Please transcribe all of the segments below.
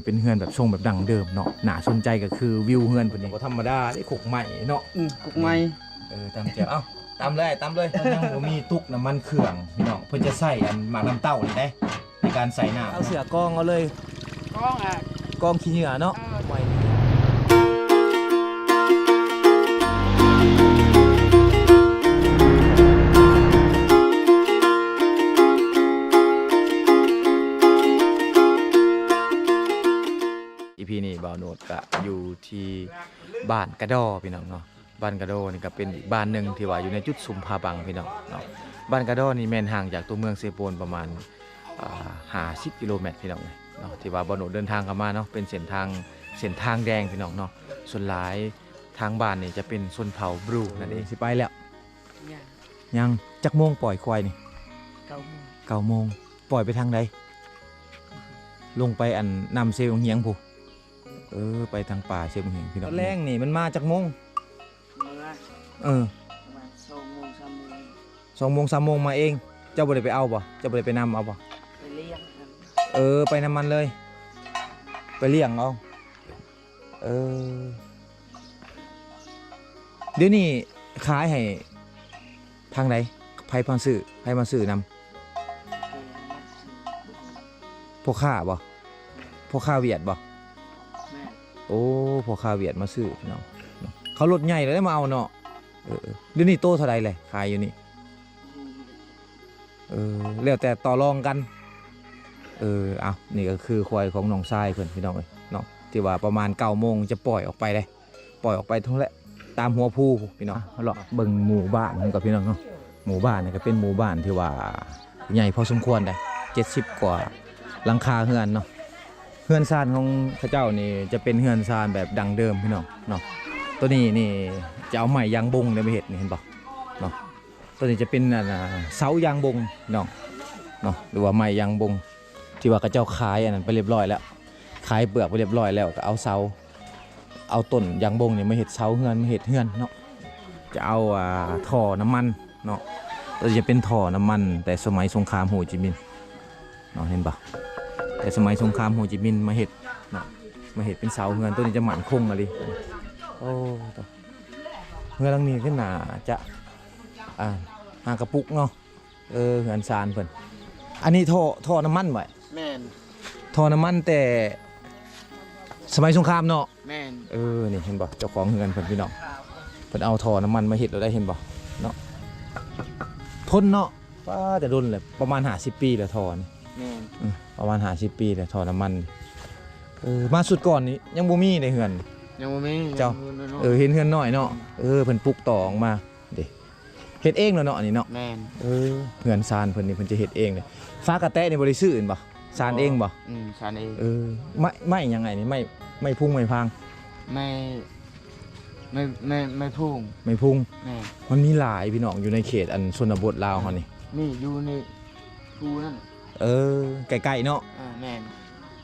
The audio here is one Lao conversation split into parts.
ປັນເຮືອນແບບຊົງແບບດັ້ງເດີມເນາະ. ໜ້າສົນໃຈກໍຄືວິວເຮືອນເພິ່ນນີ້ບໍ່ທຳມະດາເດ້ ຄົກໄມ້ເນາະ. ອືມ ຄົກໄມ້. ເອີ ຕຳແຈ່ວ ເອົ້າ ຕຳເລີຍ ຕຳເລີຍ. ຍັງບໍ່ມີຕຸກນ້ຳມັນເຄື່ອງພີ່ນ້ອງ ເພິ່ນຈະໃຊ້ອັນໝາກນ້ຳເຕົ້ານີ້ເດ້ ໃນການໃສ່ນ້ຳ. ເອົາເສື້ອກອງເອົາເລີຍ ກອງ ອ່າ ກອງຂີ້ເຫຍື້ອເນາະ. ເອີ ໄວ້ ອີພີນີ້ ບ່າວໂນດກະຢູ່ທີ່ບ້ານກະດໍພີ່ນ້ອງເນາະ. ບ້ານກະດໍນີ້ກະເປັນອີກບ້ານໜຶ່ງທີ່ວ່າຢູ່ໃນຈຸດຊຸມຜາບັງພີ່ນ້ອງເນາະ. ບ້ານກະດໍນີ້ແມ່ນຫ່າງຈາກຕົວເມືອງເຊໂປນປະມານ ອ່າ ຫ້າສິບກິໂລແມັດພີ່ນ້ອງເນາະ ທີ່ວ່າບ່າວໂນດເດີນທາງເຂົ້າມາເນາະ. ເປັນເສັ້ນທາງ ເສັ້ນທາງແດງພີ່ນ້ອງເນາະ. ສ່ວນຫຼາຍທາງບ້ານນີ້ຈະເປັນຊົນເຜົ່າບຣູນັ້ນເອງ. ຊິໄປແລ້ວ? ຍັງ. ຍັງ. ຈັກໂມງປ່ອຍຄວາຍນີ້? ເກົ້າໂມງ. ເກົ້າໂມງ. ປ່ອຍໄປທາງໃດ? ລົງໄປອັນນ້ຳເຊບັ້ງຫຽງພຸ້ນ. ເອີ ໄປທາງປ່າເຊບັ້ງຫຽງພີ່ນ້ອງ. ຕອນແລງນີ້ມັນມາຈັກໂມງ? ເອີ ປະມານສອງໂມງ ສາມໂມງ. ສອງໂມງ ສາມໂມງມາເອງ. ເຈົ້າບໍ່ໄດ້ໄປເອົາບໍ່? ເຈົ້າບໍ່ໄດ້ໄປນຳເອົາບໍ່? ໄປລ້ຽງ. ເອີ ໄປນຳມັນເລີຍ ໄປລ້ຽງເອົາ. ເອີ ດຽວນີ້ຂາຍໃຫ້ທາງໃດ? ໃຜມາຊື້? ໃຜມາຊື້ນຳ? ພໍ່ຄ້າບໍ່? ພໍ່ຄ້າຫວຽດບໍ່? ແມ່ນ. ໂອ້ ພໍ່ຄ້າຫວຽດມາຊື້ພີ່ນ້ອງ. ເຂົາລົດໃຫຍ່ແລ້ວມາເອົາເນາະ. ເອີ ດຽວນີ້ໂຕເທົ່າໃດແຫຼະ ຂາຍຢູ່ນີ້? ເອີ ແລ້ວແຕ່ຕໍ່ລອງກັນ. ເອີ ເອົາ ນີ້ກໍຄືຄວາຍຂອງນ້ອງຊາຍເພິ່ນພີ່ນ້ອງເອີຍເນາະ ທີ່ວ່າປະມານເກົ້າໂມງຈະປ່ອຍອອກໄປເດ້. ປ່ອຍອອກໄປທົ່ງແຫຼະ ຕາມຫົວພູພີ່ນ້ອງ. ເລາະເບິ່ງໝູ່ບ້ານເພິ່ນກ່ອນພີ່ນ້ອງເນາະ. ໝູ່ບ້ານນີ້ກໍເປັນໝູ່ບ້ານທີ່ວ່າໃຫຍ່ພໍສົມຄວນເດ້ ເຈັດສິບກວ່າຫຼັງຄາເຮືອນເນາະ. ເຮືອນຊານຂອງເຂົາເຈົ້ານີ້ຈະເປັນເຮືອນຊານແບບດັ້ງເດີມພີ່ນ້ອງເນາະ. ໂຕນີ້ນີ້ຈະເອົາໄມ້ຢາງບົງເດ້ມາເຮັດນີ້ ເຫັນບໍ່ເນາະ. ໂຕນີ້ຈະເປັນ ອັນ ເສົາຢາງບົງພີ່ນ້ອງເນາະ ຫຼືວ່າໄມ້ຢາງບົງ ທີ່ວ່າເຂົາເຈົ້າຂາຍອັນນັ້ນໄປຮຽບຮ້ອຍແລ້ວ ຂາຍເປືອກໄປຮຽບຮ້ອຍແລ້ວ ກໍເອົາເສົາ ເອົາຕົ້ນຢາງບົງນີ້ມາເຮັດເສົາເຮືອນ ມາເຮັດເຮືອນເນາະ. ຈະເອົາ ອ່າ ທໍ່ນ້ຳມັນເນາະ. ໂຕນີ້ຈະເປັນທໍ່ນ້ຳມັນແຕ່ສະໄໝສົງຄາມໂຮຈິມິນເນາະ ເຫັນບໍ່? ແຕ່ສະໄໝສົງຄາມໂຮຈິມິນມາເຮັດເນາະ ມາເຮັດເປັນເສົາເຮືອນ. ໂຕນີ້ຈະໝັ້ນຄົງອີ່ຫຼີ. ໂອ້ ເຮືອນຫຼັງນີ້ຄືໜ້າຈະ ອ່າ ຫາກະປຸກເນາະ. ເອີ ເຮືອນຊານເພິ່ນ. ອັນນີ້ທໍ່ ທໍ່ນ້ຳມັນບໍ່? ແມ່ນ. ທໍ່ນ້ຳມັນແຕ່ສະໄໝສົງຄາມເນາະ? ແມ່ນ. ເອີ ນີ້ເຫັນບໍ່ ເຈົ້າຂອງເຮືອນເພິ່ນພີ່ນ້ອງ ເພິ່ນເອົາທໍ່ນ້ຳມັນມາເຮັດແລ້ວໄດ້ ເຫັນບໍ່ເນາະ. ທົນເນາະ. ປ້າ ແຕ່ດົນແຫຼະ ປະມານຫ້າສິບປີແລ້ວທໍ່ນີ້. ແມ່ນ. ອືມ ປະມານຫ້າສິບປີແລ້ວທໍ່ນ້ຳມັນ. ເອີ ມາຊຸດກ່ອນນີ້ຍັງບໍ່ມີໃນເຮືອນ ຍັງບໍ່ມີ. ເຈົ້າ ເອີ ເຫັນເຮືອນນ້ອຍເນາະ. ເອີ ເພິ່ນປຸກຕໍ່ອອກມາເດ້. ເຮັດເອງແລ້ວເນາະ ອັນນີ້ເນາະ. ແມ່ນ. ເອີ ເຮືອນຊານເພິ່ນນີ້ເພິ່ນຈະເຮັດເອງເດ້. ຝາກະແຕະນີ້ບໍ່ໄດ້ຊື້ແມ່ນບໍ່? ຊານເອງບໍ່? ອືມ ຊານເອງ. ເອີ ໄມ້ ໄມ້ຫຍັງໄງນີ້? ໄມ້ ໄມ້ພຸງ ໄມ້ພາງ? ໄມ້ ໄມ້ ໄມ້ ໄມ້ພຸງ. ໄມ້ພຸງ. ແມ່ນ. ມັນມີຫຼາຍພີ່ນ້ອງ ຢູ່ໃນເຂດອັນຊົນນະບົດລາວເຮົານີ້. ນີ້ຢູ່ໃນພູນັ້ນ. ເອີ ໃກ້ໆເນາະ. ເອີ ແມ່ນ.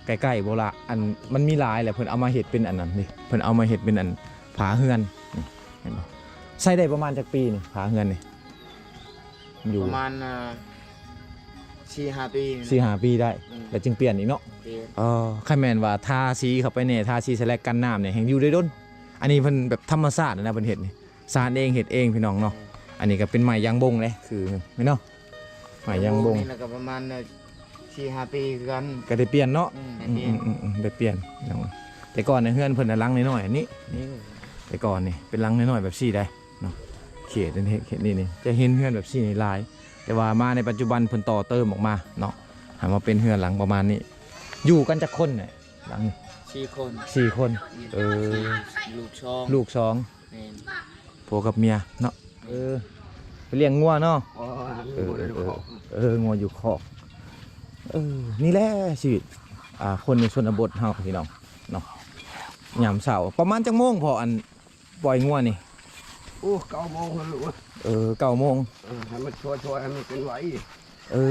ໃກ້ໆບໍ່ລະ? ອັນ ມັນມີຫຼາຍແຫຼະ ເພິ່ນເອົາມາເຮັດເປັນອັນນັ້ນນີ້ ເພິ່ນເອົາມາເຮັດເປັນອັນຝາເຮືອນນີ້ ເຫັນບໍ່? ໃຊ້ໄດ້ປະມານຈັກປີນີ້ ຝາເຮືອນນີ້? ຢູ່ປະມານ ອ່າ ສີ່ຫ້າປີ. ສີ່ຫ້າປີໄດ້. ອືມ ແລ້ວຈຶ່ງປ່ຽນອີກເນາະ. ປ່ຽນ. ເອີ ຄັນແມ່ນວ່າທາສີເຂົ້າໄປແດ່ ທາສີສະແລັກກັນນ້ຳນີ້ ແຮ່ງຢູ່ໄດ້ດົນ. ອັນນີ້ເພິ່ນແບບທຳມະຊາດນະ ເພິ່ນເຮັດນີ້ ຊານເອງ ເຮັດເອງ ພີ່ນ້ອງເນາະ. ອັນນີ້ກໍເປັນໄມ້ຢາງບົງເດ້ ຄືແມ່ນເນາະ. ໄມ້ຢາງບົງນີ້ລະກໍປະມານສີ່ຫ້າປີຄືກັນ ກໍໄດ້ປ່ຽນເນາະ. ອືມ ໄດ້ປ່ຽນ. ອືມ ໄດ້ປ່ຽນ. ແຕ່ກ່ອນເຮືອນເພິ່ນນະຫຼັງນ້ອຍໆ ອັນນີ້ ນີ້ ແຕ່ກ່ອນນີ້ເປັນຫຼັງນ້ອຍໆແບບຊີ້ໄດ໋ເນາະ. ເຂດນີ້ ເຂດນີ້ນີ້ຈະເຫັນເຮືອນແບບຊີ້ນີ້ຫຼາຍ ແຕ່ວ່າມາໃນປັດຈຸບັນເພິ່ນຕໍ່ເຕີມອອກມາເນາະ ໃຫ້ມາເປັນເຮືອນຫຼັງປະມານນີ້. ຢູ່ກັນຈັກຄົນນີ້ ຫຼັງນີ້? ສີ່ຄົນ. ສີ່ຄົນ. ເອີ ລູກສອງ. ລູກສອງ. ແມ່ນ. ຜົວກັບເມຍເນາະ. ເອີ ໄປລ້ຽງງົວເນາະ. ເອີ ເອີ ງົວຢູ່ຄອກ. ເອີ ນີ້ແຫຼະຊີວິດ ອ່າ ຄົນໃນຊົນນະບົດເຮົາພີ່ນ້ອງເນາະ. ຍາມເຊົ້າປະມານຈັກໂມງພໍ່ ອັນປ່ອຍງົວນີ້? ໂອ້ ເກົ້າໂມງພຸ້ນລູກ. ເອີ ເກົ້າໂມງ. ເອີ ໃຫ້ມັນຊ່ວຍໆ ໃຫ້ມັນເປັນໄວ. ເອີ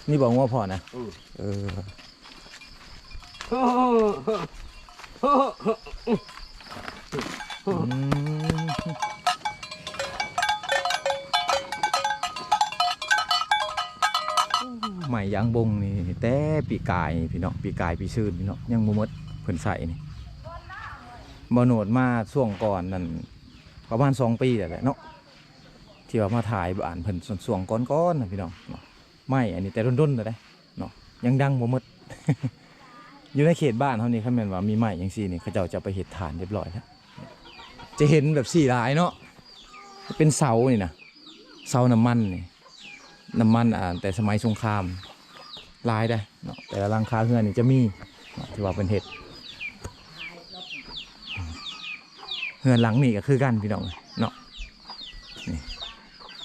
ນີ້ບໍ່ງົວພໍ່ນະ? ເອີ ເອີ. ອືມ ໄມ້ ຢາງບົງນີ້ແຕ່ປີກາຍພີ່ນ້ອງ ປີກາຍປີຊືນພີ່ນ້ອງ ຍັງບໍ່ໝົດ ເພິ່ນໃສ່ນີ້. ບ່າວໂນດມາຊ່ວງກ່ອນນັ້ນ ປະມານສອງປີແລ້ວແຫຼະເນາະ ທີ່ວ່າມາຖ່າຍບ້ານເພິ່ນ ຊ່ວງກ່ອນໆນະພີ່ນ້ອງເນາະ. ໄມ້ອັນນີ້ແຕ່ດົນໆແລ້ວເດ້ເນາະ ຍັງດັງບໍ່ໝົດ. ຢູ່ໃນເຂດບ້ານເຮົານີ້ ຄັນແມ່ນວ່າມີໄມ້ຈັ່ງຊີ້ນີ້ ເຂົາເຈົ້າຈະໄປເຮັດຖ່ານຮຽບຮ້ອຍແລ້ວ. ຈະເຫັນແບບນີ້ຫຼາຍເນາະ ເປັນເສົານີ້ນະ ເສົານ້ຳມັນນີ້ ນ້ຳມັນ ອ່າ ແຕ່ສະໄໝສົງຄາມຫຼາຍເດ້ເນາະ. ແຕ່ລະຫຼັງຄາເຮືອນນີ້ຈະມີເນາະ ທີ່ວ່າເພິ່ນເຮັດ. ເຮືອນຫຼັງນີ້ກໍຄືກັນພີ່ນ້ອງເນາະ. ນີ້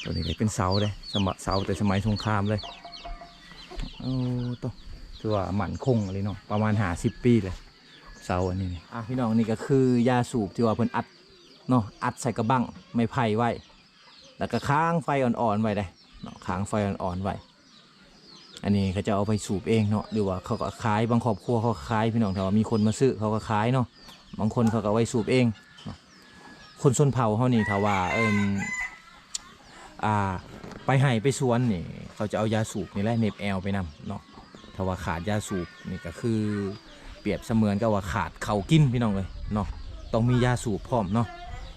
ຕົວນີ້ກໍເປັນເສົາເດ້ ສະມະ ເສົາແຕ່ສະໄໝສົງຄາມເລີຍ. ໂອ້ ໂຕ ຖືວ່າໝັ້ນຄົງອີ່ຫຼີເນາະ ປະມານຫ້າສິບປີແລ້ວ ເສົາອັນນີ້ນີ້. ອ່າ ພີ່ນ້ອງ ນີ້ກໍຄືຢາສູບທີ່ວ່າເພິ່ນອັດເນາະ ອັດໃສ່ກະບັ້ງໄມ້ໄຜ່ໄວ້ ແລ້ວກໍຄ້າງໄຟອ່ອນໆໄວ້ເດ້ເນາະ ຄ້າງໄຟອ່ອນໆໄວ້. ອັນນີ້ເຂົາເຈົ້າເອົາໄປສູບເອງເນາະ ຫຼືວ່າເຂົາກໍຂາຍ ບາງຄອບຄົວເຂົາກໍຂາຍພີ່ນ້ອງ ຖ້າວ່າມີຄົນມາຊື້ເຂົາກໍຂາຍເນາະ. ບາງຄົນເຂົາກໍໄວ້ສູບເອງເນາະ. ຄົນຊົນເຜົ່າເຮົານີ້ ຖ້າວ່າ ເອີ່ມ ອ່າ ໄປໄຮ່ໄປສວນນີ້ ເຂົາຈະເອົາຢາສູບນີ້ແຫຼະເໜັບແອວໄປນຳເນາະ. ຖ້າວ່າຂາດຢາສູບນີ້ກໍຄືປຽບສະເໝືອນກັບວ່າຂາດເຂົ້າກິນພີ່ນ້ອງເອີຍເນາະ ຕ້ອງມີຢາສູບພ້ອມເນາະ.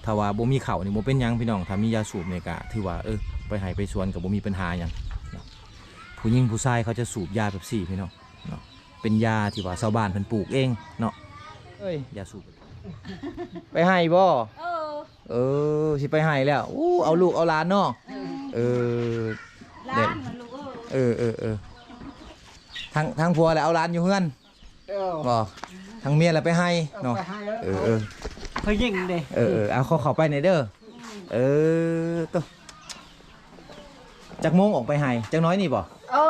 ຖ້າວ່າບໍ່ມີເຂົ້ານີ້ບໍ່ເປັນຫຍັງພີ່ນ້ອງ ຖ້າມີຢາສູບນີ້ກໍຖືວ່າ ເອີ ໄປໄຮ່ໄປສວນກໍບໍ່ມີປັນຫາຫຍັງເນາະ. ຜູ້ຍິງຜູ້ຊາຍເຂົາຈະສູບຢາແບບນີ້ພີ່ນ້ອງເນາະ ເປັນຢາທີ່ວ່າຊາວບ້ານເພິ່ນປູກເອງເນາະ. ເອີຍ ຢາສູບ ໄປໄຮ່ບໍ່? ເອີ ເອີ ຊິໄປໄຮ່ແລ້ວ. ໂອ້ ເອົາລູກເອົາຫຼານເນາະ. ເອີ ເອີ ຫຼານ ເອີ ລູກເອີຍ ເອີ ເອີ ເອີ ທາງ ທາງຜົວແຫຼະເອົາຫຼານຢູ່ເຮືອນ ເອີ ບໍ່ ທາງເມຍລະໄປໄຮ່ເນາະ. ເອີ ເອີ ເອີ ຜູ້ຍິງເດ້ ເອີ ເອີ ເອົາ ຂໍເຂົ້າໄປແດ່ເດີ. ເອີ ໂຕ ຈັກໂມງອອກໄປໄຮ່? ຈັກໜ້ອຍນີ້ບໍ່? ເອີ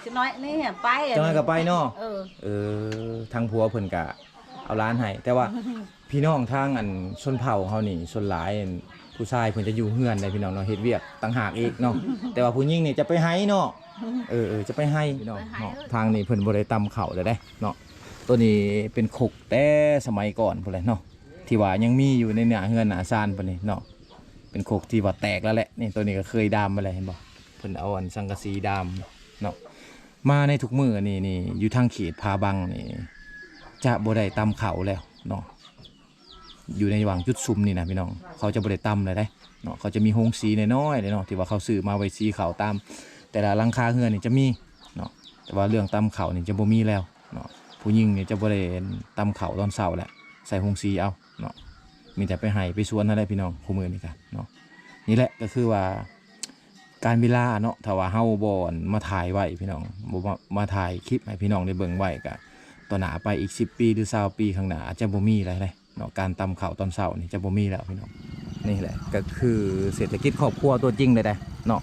ຈັກໜ້ອຍນີ້ໄປ ຈັກໜ້ອຍກໍໄປເນາະ. ເອີ ເອີ ທາງຜົວເພິ່ນກະເອົາຫຼານໃຫ້ ແຕ່ວ່າ ພີ່ນ້ອງທາງອັນຊົນເຜົ່າເຮົານີ້ ສ່ວນຫຼາຍອັນຜູ້ຊາຍເພິ່ນຈະຢູ່ເຮືອນໃດພີ່ນ້ອງເນາະ ເຮັດວຽກຕ່າງຫາກອີກເນາະ. ແຕ່ວ່າຜູ້ຍິງນີ້ຈະໄປໄຮ່ເນາະ. ເອີ ເອີ ຈະໄປໄຮ່ພີ່ນ້ອງເນາະ. ທາງນີ້ເພິ່ນບໍ່ໄດ້ຕຳເຂົ້າແລ້ວເດ້ເນາະ. ໂຕນີ້ເປັນຄົກແຕ່ສະໄໝກ່ອນພຸ້ນແຫຼະເນາະ ທີ່ວ່າຍັງມີຢູ່ໃນໜ້າເຮືອນໜ້າຊານເພິ່ນນີ້ເນາະ. ເປັນຄົກທີ່ວ່າແຕກແລ້ວແຫຼະ. ນີ້ ໂຕນີ້ກໍເຄີຍດາມມາແລ້ວ ເຫັນບໍ່? ເພິ່ນເອົາອັນສັງກະສີດາມເນາະ. ມາໃນທຸກມື້ນີ້ ນີ້ ຢູ່ທາງເຂດຜາບັງນີ້ ຈະບໍ່ໄດ້ຕຳເຂົ້າແລ້ວເນາະ. ຢູ່ໃນຫວ່າງຈຸດຊຸມນີ້ນະພີ່ນ້ອງ ເຂົາຈະບໍ່ໄດ້ຕຳແລ້ວເດ້ເນາະ. ເຂົາຈະມີໂຮງສີນ້ອຍໆເດ້ເນາະ ທີ່ວ່າເຂົາຊື້ມາໄວ້ສີເຂົ້າຕາມແຕ່ລະຫຼັງຄາເຮືອນນີ້ຈະມີເນາະ. ແຕ່ວ່າເລື່ອງຕຳເຂົ້ານີ້ຈະບໍ່ມີແລ້ວເນາະ. ຜູ້ຍິງນີ້ຈະບໍ່ໄດ້ຕຳເຂົ້າຕອນເຊົ້າແຫຼະ ໃສ່ໂຮງສີເອົາເນາະ. ມີແຕ່ໄປໄຮ່ໄປສວນຫັ້ນແຫຼະພີ່ນ້ອງ ຄູ່ມື້ນີ້ກະເນາະ. ນີ້ແຫຼະກໍຄືວ່າ ການເວລາເນາະ ຖ້າວ່າເຮົາບໍ່ ອັນ ມາຖ່າຍໄວ້ພີ່ນ້ອງ ບໍ່ມາ ມາຖ່າຍຄລິບໃຫ້ພີ່ນ້ອງໄດ້ເບິ່ງໄວ້ ກະຕໍ່ໜ້າໄປອີກສິບປີ ຫຼື ຊາວປີຂ້າງໜ້າ ອາດຈະບໍ່ມີແລ້ວເດ້ເນາະ. ການຕຳເຂົ້າຕອນເຊົ້ານີ້ຈະບໍ່ມີແລ້ວພີ່ນ້ອງ. ນີ້ແຫຼະກໍຄືເສດຖະກິດຄອບຄົວຕົວຈິງເລີຍເດ້ເນາະ.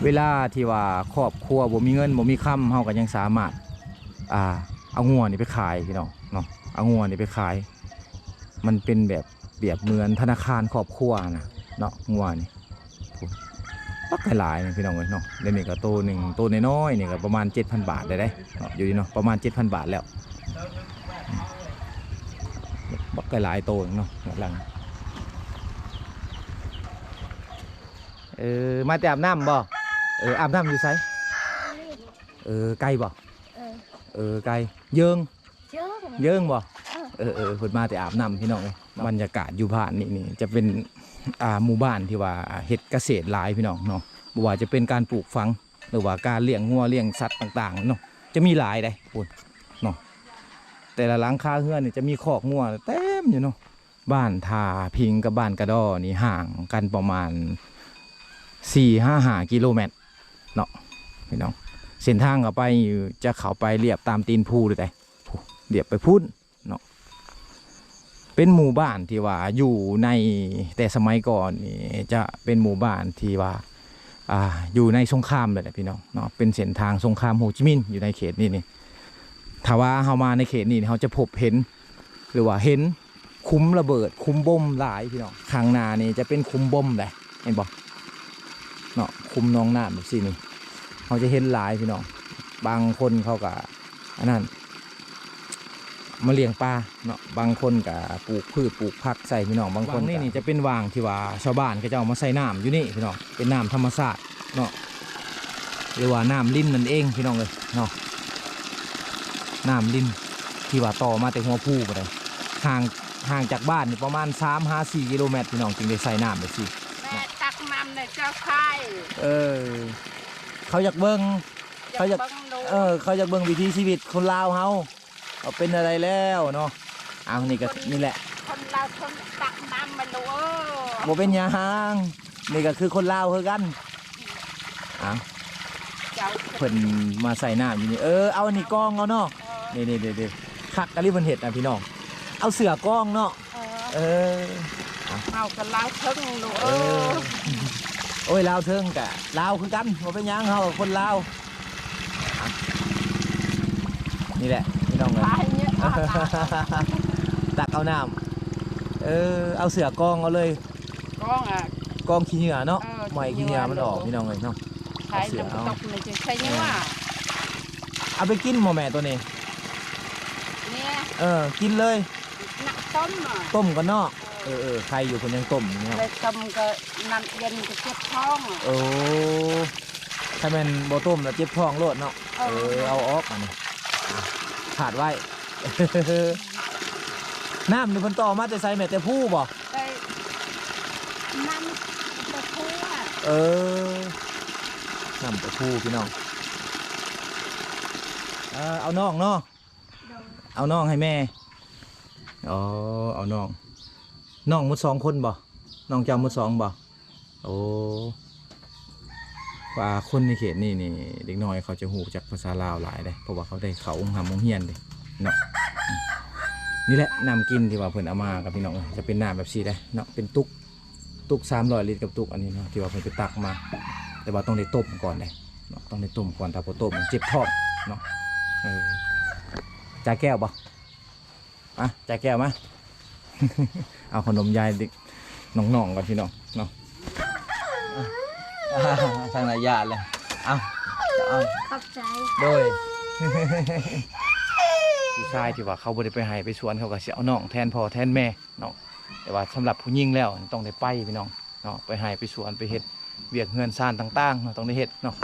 ເວລາທີ່ວ່າຄອບຄົວບໍ່ມີເງິນບໍ່ມີຄຳ ເຮົາກໍຍັງສາມາດ ອ່າ ເອົາງົວນີ້ໄປຂາຍພີ່ນ້ອງເນາະ ເອົາງົວນີ້ໄປຂາຍ. ມັນເປັນແບບ ປຽບເໝືອນທະນາຄານຄອບຄົວນະເນາະ ງົວນີ້. ໂອ້ ບັກຫຼາຍໆນີ້ພີ່ນ້ອງເອີຍເນາະ. ດຽວນີ້ກໍໂຕໜຶ່ງ ໂຕນ້ອຍໆນີ້ກໍປະມານເຈັດພັນບາດໄດ້ເດ້ເນາະ ຢູ່ນີ້ເນາະ ປະມານເຈັດພັນບາດແລ້ວ. ບັກຫຼາຍໆໂຕເນາະ ຫຼັງ ເອີ ມາແຕ່ອາບນ້ຳບໍ່? ເອີ ອາບນ້ຳຢູ່ໃສ? ເອີ ໄກບໍ່? ເອີ ເອີ ໄກ ເຢິງ ເຢິງ ເຢິງບໍ່? ເອີ ເອີ ເອີ ເພິ່ນມາແຕ່ອາບນ້ຳພີ່ນ້ອງເອີຍ. ບັນຍາກາດຢູ່ບ້ານນີ້ນີ້ຈະເປັນ ອ່າ ໝູ່ບ້ານທີ່ວ່າເຮັດກະເສດຫຼາຍພີ່ນ້ອງເນາະ. ບໍ່ວ່າຈະເປັນການປູກຝັງ ຫຼືວ່າການລ້ຽງງົວລ້ຽງສັດຕ່າງໆເນາະ ຈະມີຫຼາຍເດ້ພຸ້ນເນາະ. ແຕ່ລະຫຼັງຄາເຮືອນນີ້ຈະມີຄອກງົວເຕັມຢູ່ເນາະ. ບ້ານທ່າພິງກັບບ້ານກະດໍນີ້ຫ່າງກັນປະມານສີ່ຫາຫ້າກິໂລແມັດເນາະພີ່ນ້ອງ. ເສັ້ນທາງເຂົ້າໄປນີ້ຈະເຂົ້າໄປລຽບຕາມຕີນພູເລີຍເດ້ ລຽບໄປພຸ້ນເນາະ. ເປັນໝູ່ບ້ານທີ່ວ່າຢູ່ໃນແຕ່ສະໄໝກ່ອນນີ້ ຈະເປັນໝູ່ບ້ານທີ່ວ່າ ອ່າ ຢູ່ໃນສົງຄາມເລີຍແຫຼະພີ່ນ້ອງເນາະ. ເປັນເສັ້ນທາງສົງຄາມໂຮຈິມິນຢູ່ໃນເຂດນີ້ນີ້. ຖ້າວ່າເຮົາມາໃນເຂດນີ້ ເຮົາຈະພົບເຫັນ ຫຼືວ່າເຫັນຂຸມລະເບີດ ຂຸມບົມຫຼາຍພີ່ນ້ອງ. ຂ້າງໜ້ານີ້ຈະເປັນຂຸມບົມໄດ໋ ເຫັນບໍ່ເນາະ ຂຸມໜອງນ້ຳແບບຊີ້ນີ້ ເຮົາຈະເຫັນຫຼາຍພີ່ນ້ອງ. ບາງຄົນເຂົາກະ ອັນນັ້ນ ມາລ້ຽງປາເນາະ ບາງຄົນກະປູກພືດປູກຜັກໃສ່ພີ່ນ້ອງ. ບາງຄົນ ຫວ່າງນີ້ນີ້ຈະເປັນຫວ່າງທີ່ວ່າຊາວບ້ານເຂົາເຈົ້າມາໃສ່ນ້ຳຢູ່ນີ້ພີ່ນ້ອງ ເປັນນ້ຳທຳມະຊາດເນາະ. ຫຼືວ່ານ້ຳລິນນັ້ນເອງພີ່ນ້ອງເອີຍເນາະ. ນ້ຳລິນທີ່ວ່າຕໍ່ມາແຕ່ຫົວພູພຸ້ນໃດ໋ ຫ່າງ ຫ່າງຈາກບ້ານນີ້ປະມານສາມຫາສີ່ກິໂລແມັດພີ່ນ້ອງ ຈຶ່ງໄດ້ໃຊ້ນ້ຳແບບຊີ້. ແມ່ຕັກນ້ຳໃຫ້ເຈົ້າຊາຍ. ເອີ ເຂົາຢາກເບິ່ງ ເຂົາຢາກ ເອີ ເຂົາຢາກເບິ່ງວິຖີຊີວິດຄົນລາວເຮົາ ເຂົາເປັນແນວໃດແລ້ວເນາະ. ເອົາ ນີ້ກໍ ຄົນ ນີ້ແຫຼະ ຄົນລາວຄົນຕັກນ້ຳມາລູກເອີຍ. ບໍ່ເປັນຫຍັງ ນີ້ກໍຄືຄົນລາວຄືກັນ. ເອົາ ເຈົ້າ ເພິ່ນມາໃສ່ນ້ຳຢູ່ນີ້. ເອີ ເອົາອັນນີ້ກອງເອົາເນາະ. ເອີ ນີ້ໆໆ ຄັກອີ່ຫຼີເພິ່ນເຮັດນະພີ່ນ້ອງ ເອົາເສື້ອກອງເນາະ. ເອີ ເອີ ເຮົາກໍລາວເທິງລູກເອີຍ. ເອີ ໂອ້ຍ ລາວເທິງກະລາວຄືກັນ ບໍ່ເປັນຫຍັງ ເຮົາກໍຄົນລາວ. ນີ້ແຫຼະພີ່ນ້ອງເອີຍ ຕັກເອົານ້ຳ ເອີ ເອົາເສື້ອກອງເອົາເລີຍ. ກອງ ອະ ກອງຂີ້ເຫຍື້ອເນາະ. ເອີ ໄມ້ຂີ້ເຫຍື້ອມັນອອກ ຂີ້ເຫຍື້ອມັນອອກ ພີ່ນ້ອງເອີຍເນາະ. ໃສ່ ເອົາເສື້ອ ເອົາ ໃສ່ເຫຍື້ອ ເອົາໄປກິນບໍ່ແມ່ໂຕນີ້? ນີ້ ເອີ ກິນເລີຍ ນ້ຳຕົ້ມ ຕົ້ມກ່ອນເນາະ. ເອີ ເອີ ເອີ ໄຂ່ຢູ່ ເພິ່ນຍັງຕົ້ມຢູ່ເນາະ. ໄດ້ຕົ້ມກໍນ້ຳເຢັນກໍເຈັບທ້ອງ. ໂອ້ ຖ້າແມ່ນບໍ່ຕົ້ມລະເຈັບທ້ອງໂລດເນາະ. ເອີ ເອີ ເອົາອອກອັນນີ້ ອາ ຂາດໄວ້. ນ້ຳນີ້ເພິ່ນຕໍ່ມາແຕ່ໃສແມ່? ແຕ່ພູບໍ່? ໄປ ນ້ຳຕະພູອະ. ເອີ ນ້ຳຕະພູພີ່ນ້ອງ. ເອີ ເອົານ້ອງເນາະ. ໂດຍ ເອົານ້ອງໃຫ້ແມ່. ອໍ ເອົານ້ອງ ນ້ອງໝົດສອງຄົນບໍ່? ນ້ອງເຈົ້າໝົດສອງບໍ່? ໂອ້ ວ່າຄົນໃນເຂດນີ້ນີ້ ເດັກນ້ອຍເຂົາຈະຮູ້ຈັກພາສາລາວຫຼາຍເດ້ ເພາະວ່າເຂົາໄດ້ເຂົ້າໂຮງຮ່ຳໂຮງຮຽນເດ້ເນາະ. ນີ້ແຫຼະນ້ຳກິນທີ່ວ່າເພິ່ນເອົາມາກັບພີ່ນ້ອງເອີຍ ຈະເປັນນ້ຳແບບຊີ້ເດ້ເນາະ ເປັນຕຸກ ຕຸກສາມຮ້ອຍລິດກັບຕຸກອັນນີ້ເນາະ ທີ່ວ່າເພິ່ນໄປຕັກມາ ແຕ່ວ່າຕ້ອງໄດ້ຕົ້ມກ່ອນເດ້ເນາະ ຕ້ອງໄດ້ຕົ້ມກ່ອນ ຖ້າບໍ່ຕົ້ມມັນເຈັບທ້ອງເນາະ. ເອີ ຈ່າຍແກ້ວບໍ່? ອ່ະ ຈ່າຍແກ້ວມາ ເອົາຂະໜົມຢາຍເດັກນ້ອງໆກ່ອນພີ່ນ້ອງເນາະ. ອ່ະ ທາງນາຍາດເລີຍ ເອົາ ເອົາ ຂອບໃຈ. ໂດຍ ຜູ້ຊາຍທີ່ວ່າເຂົາບໍ່ໄດ້ໄປໄຮ່ໄປສວນ ເຂົາກໍຊິເອົານ້ອງແທນພໍ່ແທນແມ່ເນາະ ແຕ່ວ່າສຳລັບຜູ້ຍິງແລ້ວຕ້ອງໄດ້ໄປພີ່ນ້ອງເນາະ ໄປໄຮ່ໄປສວນ ໄປເຮັດວຽກເຮືອນຊານຕ່າງໆເນາະ ຕ້ອງໄດ້ເຮັດເນາະ.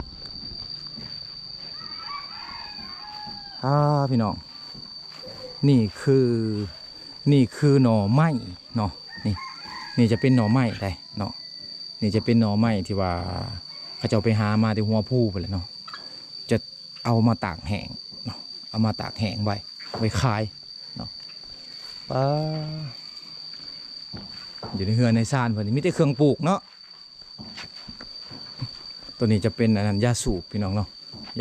ອ່າ ພີ່ນ້ອງ ນີ້ຄື ນີ້ຄືໜໍ່ໄມ້ເນາະ ນີ້ ນີ້ຈະເປັນໜໍ່ໄມ້ໄດ໋ເນາະ. ນີ້ຈະເປັນໜໍ່ໄມ້ທີ່ວ່າເຂົາເຈົ້າໄປຫາມາແຕ່ຫົວພູພຸ້ນແຫຼະເນາະ ຈະເອົາມາຕາກແຫ້ງເນາະ ເອົາມາຕາກແຫ້ງໄວ້ ໄວ້ຂາຍເນາະ. ປ້າ ຢູ່ໃນເຮືອນໃນຊານເພິ່ນນີ້ມີແຕ່ເຄື່ອງປູກເນາະ. ໂຕນີ້ຈະເປັນອັນນັ້ນ ຢາສູບພີ່ນ້ອງເນາະ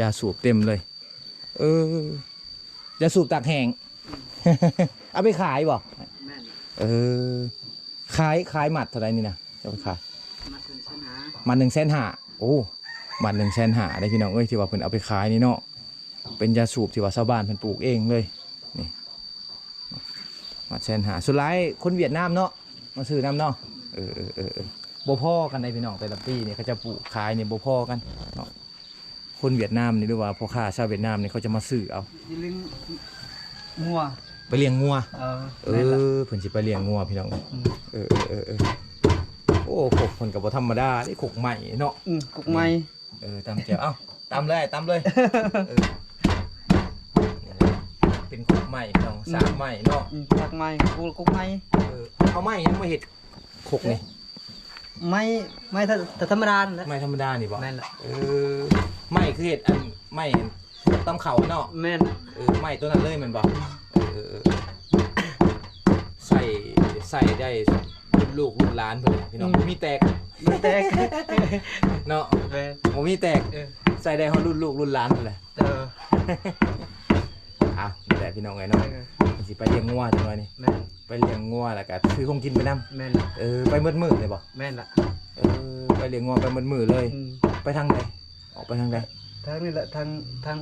ຢາສູບເຕັມເລີຍ. ເອີ ຢາສູບຕາກແຫ້ງ ເອົາໄປຂາຍບໍ່? ແມ່ນ. ເອີ ຂາຍ ຂາຍມັດເທົ່າໃດນີ້ນະ? ເຈົ້າໄປຂາຍ ມັດໜຶ່ງແສນຫ້າ. ໂອ້ ມັດໜຶ່ງແສນຫ້າເດ້ພີ່ນ້ອງເອີຍ ທີ່ວ່າເພິ່ນເອົາໄປຂາຍນີ້ເນາະ. ເປັນຢາສູບທີ່ວ່າຊາວບ້ານເພິ່ນປູກເອງເລີຍນີ້ ມັດແສນຫ້າ. ສ່ວນຫຼາຍຄົນຫວຽດນາມເນາະ ມາຊື້ນຳເນາະ. ເອີ ເອີ ເອີ ເອີ ບໍ່ພໍກັນໃດພີ່ນ້ອງ ແຕ່ລະປີນີ້ເຂົາເຈົ້າປູກຂາຍນີ້ບໍ່ພໍກັນເນາະ. ຄົນຫວຽດນາມນີ້ ຫຼືວ່າພໍ່ຄ້າຊາວຫວຽດນາມນີ້ ເຂົາຈະມາຊື້ເອົາ ຊິລ້ຽງງົວ ໄປລ້ຽງງົວ. ເອີ ເອີ ແມ່ນລະ ເພິ່ນຊິໄປລ້ຽງງົວພີ່ນ້ອງ. ອືມ ເອີ ເອີ ເອີ ເອີ ໂອ້ ຄົກເພິ່ນກໍບໍ່ທຳມະດາເດ້ ຄົກໄມ້ເນາະ. ອືມ ຄົກໄມ້. ເອີ ຕຳແຈ່ວ ເອົ້າ ຕຳເລີຍ ຕຳເລີຍ. ເອີ ເປັນຄົກໄມ້ເນາະ ອືມ ສາກໄມ້ເນາະ. ອືມ ສາກໄມ້ ໂອ້ ຄົກໄມ້. ເອີ ເອົາໄມ້ຫຍັງມາເຮັດຄົກນີ້? ໄມ້ ໄມ້ທະ ທຳມະດານັ້ນແຫຼະ. ໄມ້ທຳມະດານີ້ບໍ່? ແມ່ນລະ. ເອີ ໄມ້ຄືເຮັດອັນ ໄມ້ອັນ ຕຳເຂົ້າເນາະ. ແມ່ນ. ເອີ ໄມ້ໂຕນັ້ນເລີຍແມ່ນບໍ່? ເອີ ເອີ ເອີ ໃຊ້ ໃຊ້ໄດ້ລຸ້ນລູກລຸ້ນຫຼານພຸ້ນແຫຼະພີ່ນ້ອງ. ອືມ ບໍ່ມີແຕກ ບໍ່ແຕກເນາະ. ແມ່ນ ບໍ່ມີແຕກ. ເອີ ໃຊ້ໄດ້ຮອດລຸ້ນລູກລຸ້ນຫຼານພຸ້ນແຫຼະ. ເອີ ອ່ະ ນີ້ແຫຼະພີ່ນ້ອງເອີຍເນາະ. ເອີ ເພິ່ນຊິໄປລ້ຽງງົວຈັກໜ້ອຍນີ້. ແມ່ນ. ໄປລ້ຽງງົວແລ້ວກໍຊື້ຂອງກິນໄປນຳ. ແມ່ນລະ. ເອີ ໄປໝົດມື້ເລີຍບໍ່? ແມ່ນລະ. ເອີ ໄປລ້ຽງງົວໄປໝົດມື້ເລີຍ. ອືມ ໄປທາງໃດ? ອອກໄປທາງໃດ? ທາງນີ້ແຫຼະ ທາງ ທາງ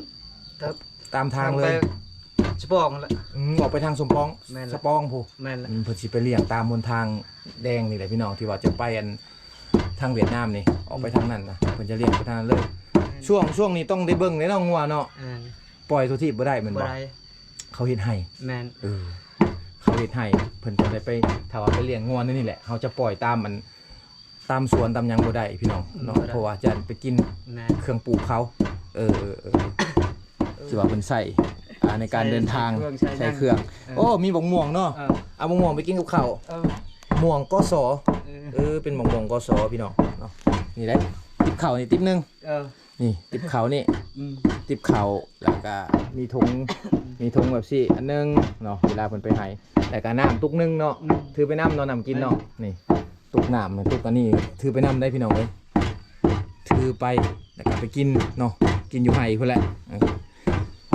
ຕາມທາງເລີຍ ສະປອງແຫຼະ. ອືມ ອອກໄປທາງສົມປອງ. ແມ່ນລະ. ສະປອງພຸ້ນ. ແມ່ນລະ. ອືມ ເພິ່ນຊິໄປລ້ຽງຕາມຫົນທາງແດງນີ້ແຫຼະພີ່ນ້ອງ ທີ່ວ່າຈະໄປອັນ ທາງຫວຽດນາມນີ້ ອອກໄປທາງນັ້ນນະ ອືມ ເພິ່ນຈະລ້ຽງໄປທາງນັ້ນເລີຍ. ແມ່ນ. ຊ່ວງ ຊ່ວງນີ້ຕ້ອງໄດ້ເບິ່ງເດ້ເນາະ ງົວເນາະ. ແມ່ນ. ປ່ອຍທົ່ວທີບບໍ່ໄດ້ແມ່ນບໍ່? ບໍ່ໄດ້. ເຂົາເຮັດໄຮ່. ແມ່ນ. ເອີ ເຂົາເຮັດໄຮ່ ເພິ່ນຕ້ອງໄດ້ໄປ ຖ້າວ່າໄປລ້ຽງງົວແນວນີ້ແຫຼະ ເຮົາຈະປ່ອຍຕາມອັນ ຕາມສວນຕາມຫຍັງບໍ່ໄດ້ພີ່ນ້ອງເນາະ ບໍ່ໄດ້ ເພາະວ່າຢ້ານໄປກິນ ແມ່ນ ເຄື່ອງປູກເຂົາ. ເອີ ເອີ ເອີ ເອີ ທີ່ວ່າເພິ່ນໃຊ້ ອ່າ ໃນການເດີນທາງ ໃຊ້ເຄື່ອງ ໃຊ້ເຄື່ອງ ໃຊ້ເຄື່ອງ ເອີ ໂອ້ ມີບັກມ່ວງເນາະ ເອີ ເອົາບັກມ່ວງໄປກິນກັບເຂົ້າ ເອີ ມ່ວງ ກສ ເອີ ເອີ ເປັນບັກມ່ວງ ກສ ພີ່ນ້ອງເນາະ. ນີ້ໄດ໋ ຕິບເຂົ້ານີ້ຕິບໜຶ່ງ ເອີ ນີ້ຕິບເຂົ້ານີ້ ອືມ ຕິບເຂົ້າ ແລ້ວກະມີຖົງ ມີຖົງແບບຊີ້ອັນໜຶ່ງເນາະ ເວລາເພິ່ນໄປໄຮ່ ແລ້ວກະນ້ຳຕຸກໜຶ່ງເນາະ ອືມ ຖືໄປນຳເນາະ ນ້ຳກິນເນາະ ເອີ ນີ້ ຕຸກນ້ຳ ຕຸກອັນນີ້ຖືໄປນຳໄດ້ພີ່ນ້ອງເອີຍ ຖືໄປ ແລ້ວກໍໄປກິນເນາະ ກິນຢູ່ໄຮ່ພຸ້ນແຫຼະ ເອີ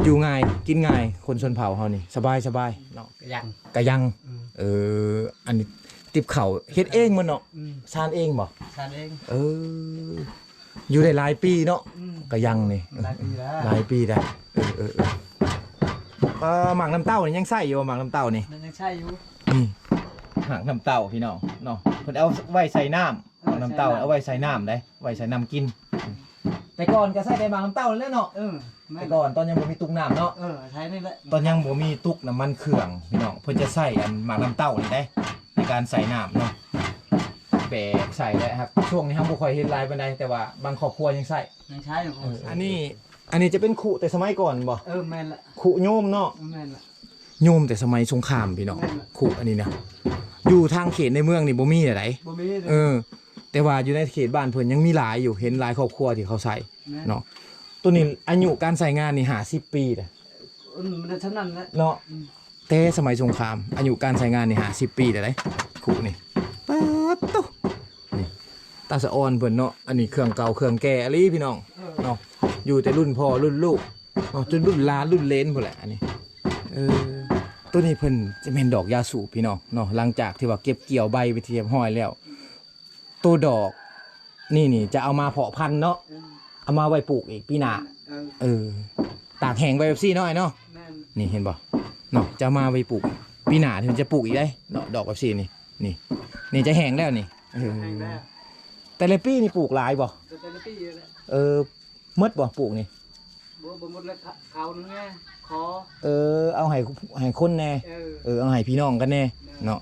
ຢູ່ງ່າຍ ກິນງ່າຍ ຄົນຊົນເຜົ່າເຮົານີ້ ສະບາຍ ສະບາຍເນາະ ກະຍັງ ກະຍັງ ອືມ ເອີ ອັນນີ້ຕິບເຂົ້າເຮັດເອງໝົດເນາະ ອືມ ຊານເອງບໍ່ ຊານເອງ ເອີ ຢູ່ໄດ້ຫຼາຍປີເນາະ ອືມ ກະຍັງນີ້ ຫຼາຍປີແລ້ວ ຫຼາຍປີແລ້ວ ເອີ ເອີ ເອີ ເອີ ໝາກນ້ຳເຕົ້ານີ້ຍັງໃຊ້ຢູ່ບໍ່ ໝາກນ້ຳເຕົ້ານີ້ ມັນຍັງໃຊ້ຢູ່ ນີ້ ໝາກນ້ຳເຕົ້າພີ່ນ້ອງເນາະ ເພິ່ນເອົາໄວ້ໃສ່ນ້ຳ ເອີ ໝາກນ້ຳເຕົ້າ ໃສ່ນ້ຳ ເອົາໄວ້ໃສ່ນ້ຳໄດ໋ ໄວ້ໃສ່ນ້ຳກິນ ແຕ່ກ່ອນກໍໃຊ້ແຕ່ໝາກນ້ຳເຕົ້ານີ້ແຫຼະເນາະ ເອີ ແມ່ນ ແຕ່ກ່ອນຕອນຍັງບໍ່ມີຕຸກນ້ຳເນາະ ເອີ ໃຊ້ນີ້ແຫຼະ ຕອນຍັງບໍ່ມີຕຸກນ້ຳມັນເຄື່ອງພີ່ນ້ອງ ເພິ່ນຈະໃຊ້ອັນໝາກນ້ຳເຕົ້ານີ້ໄດ໋ ໃນການໃສ່ນ້ຳເນາະ ແບກໃສ່ແຫຼະ ຫາກຊ່ວງນີ້ເຮົາບໍ່ຄ່ອຍເຫັນຫຼາຍປານໃດ ແຕ່ວ່າບາງຄອບຄົວຍັງໃຊ້ ຍັງໃຊ້ຢູ່ ເອີ ອັນນີ້ ອັນນີ້ຈະເປັນຄຸແຕ່ສະໄໝກ່ອນບໍ່? ເອີ ແມ່ນລະ ຄຸໂຍມເນາະ ແມ່ນລະ ໂຍມແຕ່ສະໄໝສົງຄາມພີ່ນ້ອງ ແມ່ນລະ ຄຸອັນນີ້ນະ ຢູ່ທາງເຂດໃນເມືອງນີ້ບໍ່ມີໃດ ບໍ່ມີເດ້ ເອີ ແຕ່ວ່າຢູ່ໃນເຂດບ້ານເພິ່ນຍັງມີຫຼາຍຢູ່ ເຫັນຫຼາຍຄອບຄົວທີ່ເຂົາໃຊ້ ແມ່ນ ເນາະ ໂຕນີ້ອາຍຸການໃຊ້ງານນີ້ຫ້າສິບປີເດ້ ອືມ ມັນເທົ່ານັ້ນແຫຼະເນາະ ອືມ ແຕ່ສະໄໝສົງຄາມ ອາຍຸການໃຊ້ງານນີ້ຫ້າສິບປີແລ້ວເດ້ ຄຸນີ້ ປາດໂຕ ນີ້ ຕາສະອອນເພິ່ນເນາະ ອັນນີ້ເຄື່ອງເກົ່າເຄື່ອງແກ່ອີ່ຫຼີພີ່ນ້ອງ ເອີ ເນາະ ຢູ່ແຕ່ລຸ້ນພໍ່ລຸ້ນລູກເນາະ ຈົນລຸ້ນຫຼານລຸ້ນເຫຼນພຸ້ນແຫຼະ ອັນນີ້ ເອີ ໂຕນີ້ເພິ່ນຈະແມ່ນດອກຢາສູບພີ່ນ້ອງເນາະ ຫຼັງຈາກທີ່ວ່າເກັບກ່ຽວໃບເປັນທີ່ຮຽບຮ້ອຍແລ້ວ ໂຕດອກນີ້ນີ້ຈະເອົາມາເພາະພັນເນາະ ອືມ ເອົາມາໄວ້ປູກອີກປີໜ້າ ເອີ ເອີ ຕາກແຫ້ງໄວ້ແບບຊີ້ເນາະ ອ້າຍເນາະ ແມ່ນ ນີ້ເຫັນບໍ່ເນາະ ຈະເອົາມາໄວ້ປູກ ປີໜ້າເພິ່ນຈະປູກອີກເດ້ເນາະ ດອກແບບຊີ້ນີ້ ນີ້ ນີ້ຈະແຫ້ງແລ້ວນີ້ ເອີ ແຫ້ງແລ້ວ ແຕ່ລະປີນີ້ປູກຫຼາຍບໍ່? ແຕ່ລະປີແຫຼະ ເອີ ໝົດບໍ່ປູກນີ້? ບໍ່ ບໍ່ໝົດແລ້ວ ເຂົານັ້ນແນ່ ຂໍ ເອີ ເອົາໃຫ້ ໃຫ້ຄົນແນ່ ເອີ ເອີ ເອົາໃຫ້ພີ່ນ້ອງກັນແນ່ ແມ່ນ ເນາະ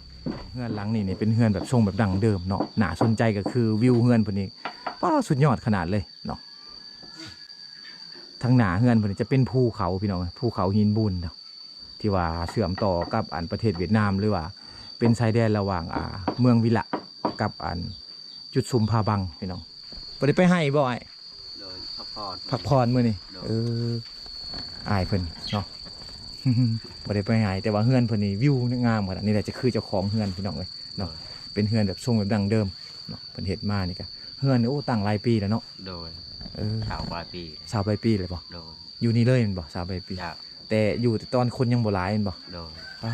ເຮືອນຫຼັງນີ້ນີ້ເປັນເຮືອນແບບຊົງແບບດັ້ງເດີມເນາະ ໜ້າສົນໃຈກໍຄືວິວເຮືອນເພິ່ນນີ້ ປາ ສຸດຍອດຂະໜາດເລີຍເນາະ ທາງໜ້າເຮືອນເພິ່ນນີ້ຈະເປັນພູເຂົາພີ່ນ້ອງ ພູເຂົາຫີນບູນເນາະ ທີ່ວ່າເຊື່ອມຕໍ່ກັບອັນປະເທດຫວຽດນາມ ຫຼືວ່າເປັນຊາຍແດນລະຫວ່າງ ອ່າ ເມືອງວິລະກັບອັນຈຸດຊຸມຜາບັງພີ່ນ້ອງ ບໍ່ໄດ້ໄປໄຮ່ບໍ່ອ້າຍ? ໂດຍ ພັກຜ່ອນ ພັກຜ່ອນມື້ນີ້ ໂດຍ ເອີ ອ້າຍເພິ່ນເນາະ ບໍ່ໄດ້ໄປໄຮ່ ແຕ່ວ່າເຮືອນເພິ່ນນີ້ວິວງາມຂະໜາດນີ້ແຫຼະ ຈະຄືເຈົ້າຂອງເຮືອນພີ່ນ້ອງເອີຍເນາະ ໂດຍ ເປັນເຮືອນແບບຊົງແບບດັ້ງເດີມເນາະ ເພິ່ນເຮັດມານີ້ກະ ເຮືອນນີ້ ໂອ້ ຕັ້ງຫຼາຍປີແລ້ວເນາະ ໂດຍ ເອີ ຊາວປາຍປີ ຊາວປາຍປີແລ້ວບໍ່? ໂດຍ ຢູ່ນີ້ເລີຍແມ່ນບໍ່? ຊາວປາຍປີ ເຈົ້າ ແຕ່ຢູ່ແຕ່ຕອນຄົນຍັງບໍ່ຫຼາຍແມ່ນບໍ່? ໂດຍ ປາ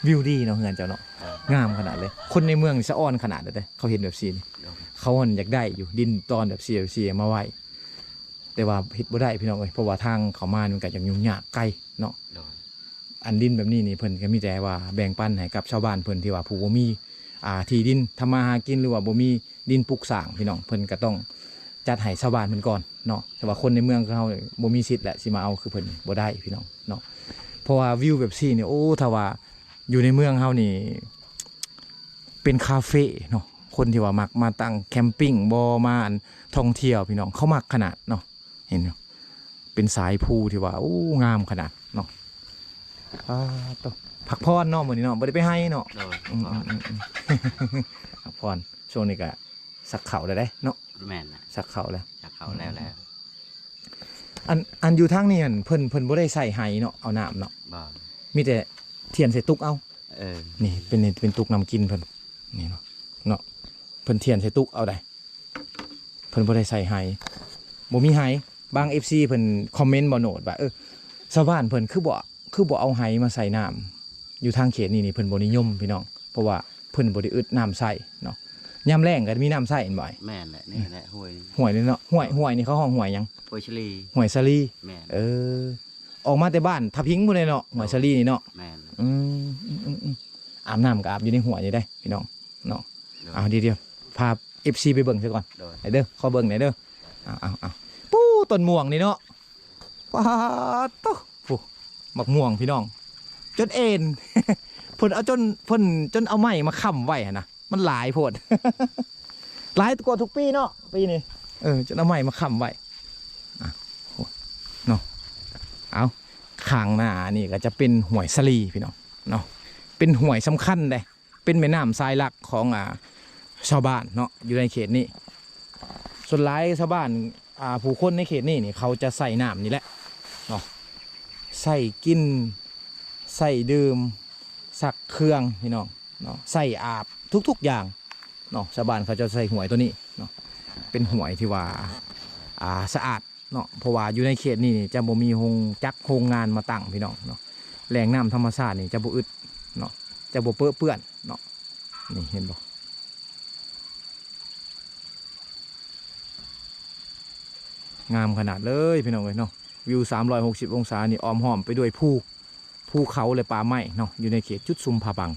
ວິວດີເນາະ ເຮືອນເຈົ້າເນາະ ເອີ ງາມຂະໜາດເລີຍ ຄົນໃນເມືອງນີ້ສະອອນຂະໜາດເລີຍເດ້ ເຂົາເຫັນແບບຊີ້ນີ້ ໂດຍ ເຂົາຫັ້ນຢາກໄດ້ຢູ່ ດິນຕອນແບບຊີ້ໆ ມາໄວ້ ແຕ່ວ່າເຮັດບໍ່ໄດ້ພີ່ນ້ອງເອີຍ ເພາະວ່າທາງເຂົ້າມານີ້ມັນກະຍັງຫຍຸ້ງຍາກໄກເນາະ ໂດຍ ອັນດິນແບບນີ້ນີ້ເພິ່ນກະມີແຕ່ວ່າແບ່ງປັນໃຫ້ກັບຊາວບ້ານເພິ່ນທີ່ວ່າຜູ້ບໍ່ມີ ອ່າ ທີ່ດິນທຳມາຫາກິນ ຫຼືວ່າບໍ່ມີດິນປຸກສ້າງພີ່ນ້ອງ ເພິ່ນກະຕ້ອງຈັດໃຫ້ຊາວບ້ານເພິ່ນກ່ອນເນາະ ແຕ່ວ່າຄົນໃນເມືອງຄືເຮົາບໍ່ມີສິດແຫຼະ ຊິມາເອົາຄືເພິ່ນບໍ່ໄດ້ພີ່ນ້ອງເນາະ ເພາະວ່າວິວແບບຊີ້ນີ້ ໂອ້ ຖ້າວ່າຢູ່ໃນເມືອງເຮົານີ້ ເປັນຄາເຟເນາະ ຄົນທີ່ວ່າມັກມາຕັ້ງແຄມປິງບໍ ມາອັນທ່ອງທ່ຽວພີ່ນ້ອງ ເຂົາມັກຂະໜາດເນາະ ເຫັນຢູ່ ເປັນສາຍພູທີ່ວ່າ ໂອ້ ງາມຂະໜາດເນາະ ປາໂຕ ພັກຜ່ອນເນາະ ມື້ນີ້ເນາະ ບໍ່ໄດ້ໄປໄຮ່ເນາະ ໂດຍ ອືມໆໆ ພັກຜ່ອນ ຊ່ວງນີ້ກະສັກເຂົ້າແລ້ວເດ້ເນາະ ແມ່ນລະ ສັກເຂົ້າແລ້ວ ສັກເຂົ້າແລ້ວແລ້ວ ອັນ ອັນຢູ່ທາງນີ້ຫັ້ນ ເພິ່ນ ເພິ່ນບໍ່ໄດ້ໃຊ້ໄຮ່ເນາະ ເອົານ້ຳເນາະ ບໍ່ ມີແຕ່ທຽນໃສ່ຕຸກເອົາ ເອີ ນີ້ເປັນ ເປັນຕຸກນ້ຳກິນເພິ່ນ ນີ້ເນາະ ເນາະ ເພິ່ນທຽນໃສ່ຕຸກເອົາໃດ ເພິ່ນບໍ່ໄດ້ໃສ່ໄຮ່ ບໍ່ມີໄຮ່ ບາງເອັຟຊີເພິ່ນຄອມເມັນບໍ່ໂນດວ່າ ເອີ ຊາວບ້ານເພິ່ນຄືບໍ່ ຄືບໍ່ເອົາໄຮ່ມາໃສ່ນ້ຳ ຢູ່ທາງເຂດນີ້ນີ້ເພິ່ນບໍ່ນິຍົມພີ່ນ້ອງ ເພາະວ່າເພິ່ນບໍ່ໄດ້ອຶດນ້ຳໃຊ້ເນາະ ຍາມແລ້ງກໍມີນ້ຳໃຊ້ແມ່ນບໍ່? ແມ່ນແຫຼະ ນີ້ແຫຼະຫ້ວຍ ຫ້ວຍນີ້ເນາະ ຫ້ວຍ ຫ້ວຍນີ້ເຂົາຮ້ອງຫ້ວຍຫຍັງ? ຫ້ວຍສາລີ ຫ້ວຍສາລີ ແມ່ນ ເອີ ອອກມາແຕ່ບ້ານທະພິງພຸ້ນແຫຼະເນາະ ຫ້ວຍສາລີນີ້ເນາະ ແມ່ນ ອືມ ອາບນ້ຳກໍອາບຢູ່ໃນຫ້ວຍນີ້ເດ້ພີ່ນ້ອງເນາະ ໂດຍ ເອົາ ດຽວ ພາເອັຟຊີໄປເບິ່ງຊະກ່ອນ ໂດຍ ໄດ້ເດີ ຂໍເບິ່ງແດ່ເດີ ເອົາໆໆ ປູ້ ຕົ້ນມ່ວງນີ້ເນາະ ປາດໂທ້ ຜູ້ ໝາກມ່ວງພີ່ນ້ອງ ຈົນເອັນ ເພິ່ນເອົາຈົນ ເພິ່ນຈົນເອົາໄມ້ມາຄ້ຳໄວ້ຫັ້ນນະ ມັນຫຼາຍໂພດ ຫຼາຍກວ່າທຸກປີເນາະ ປີນີ້ ເອີ ຈົນເອົາໄມ້ມາຄ້ຳໄວ້ ອ່ະ ໂອ້ ເນາະ ເອົາ ຂ້າງໜ້ານີ້ກໍຈະເປັນຫ້ວຍສາລີພີ່ນ້ອງເນາະ ເປັນຫ້ວຍສຳຄັນເດ້ ເປັນແມ່ນ້ຳສາຍຫຼັກຂອງ ອ່າ ຊາວບ້ານເນາະ ຢູ່ໃນເຂດນີ້ ສ່ວນຫຼາຍຊາວບ້ານ ອ່າ ຜູ້ຄົນໃນເຂດນີ້ນີ້ ເຂົາຈະໃຊ້ນ້ຳນີ້ແຫຼະເນາະ ໃຊ້ກິນ ໃຊ້ດື່ມ ຊັກເຄື່ອງພີ່ນ້ອງເນາະ ໃຊ້ອາບທຸກໆຢ່າງເນາະ ຊາວບ້ານເຂົາເຈົ້າໃຊ້ຫ້ວຍໂຕນີ້ເນາະ ເປັນຫ້ວຍທີ່ວ່າ ອ່າ ສະອາດເນາະ ເພາະວ່າຢູ່ໃນເຂດນີ້ນີ້ຈະບໍ່ມີໂຮງຈັກໂຮງງານມາຕັ້ງພີ່ນ້ອງເນາະ ແຫຼ່ງນ້ຳທຳມະຊາດນີ້ຈະບໍ່ອຶດເນາະ ຈະບໍ່ເປິເປື້ອນເນາະ ນີ້ເຫັນບໍ່? ງາມຂະໜາດເລີຍພີ່ນ້ອງເອີຍເນາະ ວິວສາມຮ້ອຍຫົກສິບອົງສານີ້ ອ້ອມຫ້ອມໄປດ້ວຍພູ ພູເຂົາ ແລະ ປ່າໄມ້ເນາະ ຢູ່ໃນເຂດຈຸດຊຸມຜາບັງ.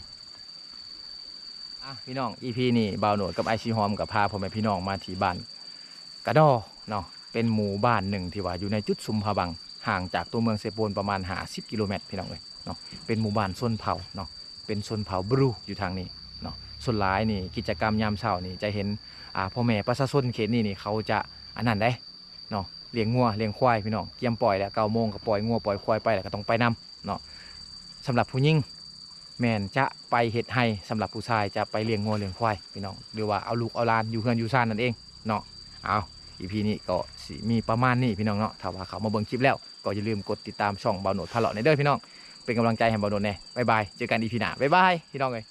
ອ່ະ ພີ່ນ້ອງ ອີພີນີ້ ບ່າວໂນດກັບອ້າຍສີຫອມກໍພາພໍ່ແມ່ພີ່ນ້ອງມາທີ່ບ້ານກະດໍເນາະ ເປັນໝູ່ບ້ານໜຶ່ງທີ່ວ່າຢູ່ໃນຈຸດຊຸມຜາບັງ ຫ່າງຈາກຕົວເມືອງເຊໂປນປະມານຫ້າສິບກິໂລແມັດ ພີ່ນ້ອງເອີຍເນາະ ເປັນໝູ່ບ້ານຊົນເຜົ່າເນາະ ເປັນຊົນເຜົ່າບຣູຢູ່ທາງນີ້ເນາະ ສ່ວນຫຼາຍນີ້ ກິດຈະກຳຍາມເຊົ້ານີ້ຈະເຫັນ ອ່າ ພໍ່ແມ່ປະຊາຊົນເຂດນີ້ນີ້ ເຂົາຈະອັນນັ້ນເດ້ເນາະ ລ້ຽງງົວລ້ຽງຄວາຍພີ່ນ້ອງ ກຽມປ່ອຍແລ້ວ ເກົ້າໂມງກໍປ່ອຍງົວປ່ອຍຄວາຍໄປ ແລ້ວກໍຕ້ອງໄປນຳເນາະ ສຳລັບຜູ້ຍິງແມ່ນຈະໄປເຮັດໄຮ່ ສຳລັບຜູ້ຊາຍຈະໄປລ້ຽງງົວລ້ຽງຄວາຍພີ່ນ້ອງ ຫຼືວ່າເອົາລູກເອົາຫຼານຢູ່ເຮືອນຢູ່ຊານນັ້ນເອງເນາະ ເອົາ ອີພີນີ້ກໍຊິມີປະມານນີ້ພີ່ນ້ອງເນາະ ຖ້າວ່າເຂົ້າມາເບິ່ງຄລິບແລ້ວ ກໍຢ່າລືມກົດຕິດຕາມຊ່ອງບ່າວໂນດພາເລາະແດ່ເດີພີ່ນ້ອງ ເປັນກຳລັງໃຈໃຫ້ບ່າວໂນດແດ່ ບາຍບາຍ ເຈີກັນອີພີໜ້າ ບາຍບາຍ ພີ່ນ້ອງເອີຍ.